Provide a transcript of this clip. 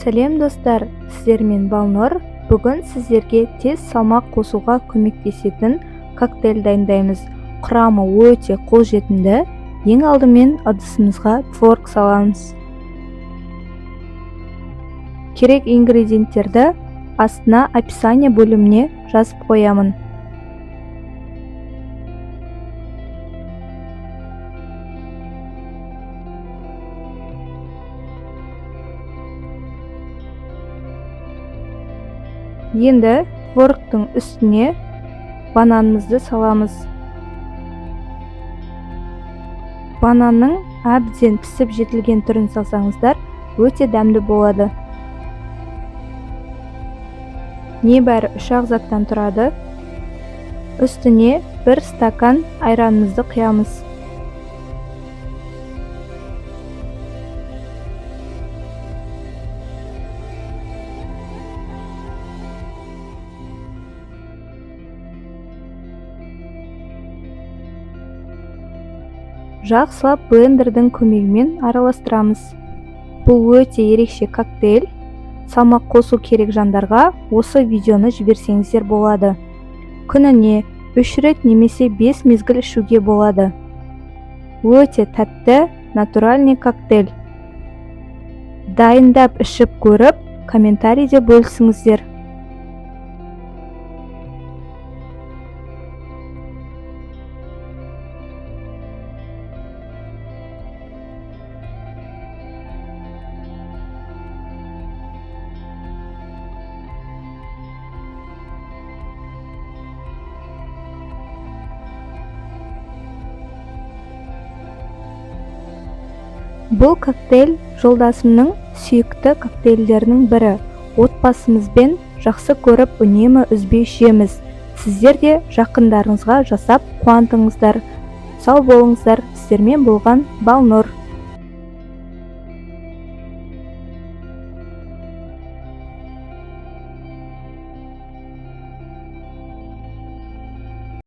Сәлем, достар! Сіздермен Балнұр. Бүгін сіздерге тез салмақ қосуға көмектесетін коктейль дайындаймыз. Құрамы өте қолжетімді. Ең алдымен ыдысымызға творог саламыз. Керек ингредиенттерді астына описание бөліміне жазып қоямын. Енді творогтың үстіне бананымызды саламыз. Бананның әбден пісіп жетілген түрін салсаңыздар, өте дәмді болады. Небәрі үш-ақ заттан тұрады. Үстіне 1 стакан айранымызды құямыз. Жақсылап блендердің көмегімен араластырамыз. Бұл өте ерекше коктейль. Салмақ қосу керек жандарға осы видеоны жіберсеңіздер болады. Күніне 3 рет немесе 5 мезгіл ішуге болады. Өте тәтті, натуральный коктейль. Дайындап ішіп көріп, комментарийде бөлісіңіздер. Бұл коктейль жолдасымның сүйікті коктейльдерінің бірі. Отбасымызбен жақсы көріп, үнемі үзбей ішеміз. Сіздер де жақындарыңызға жасап қуантыңыздар. Сау болыңыздар. Сіздермен болған Балнұр.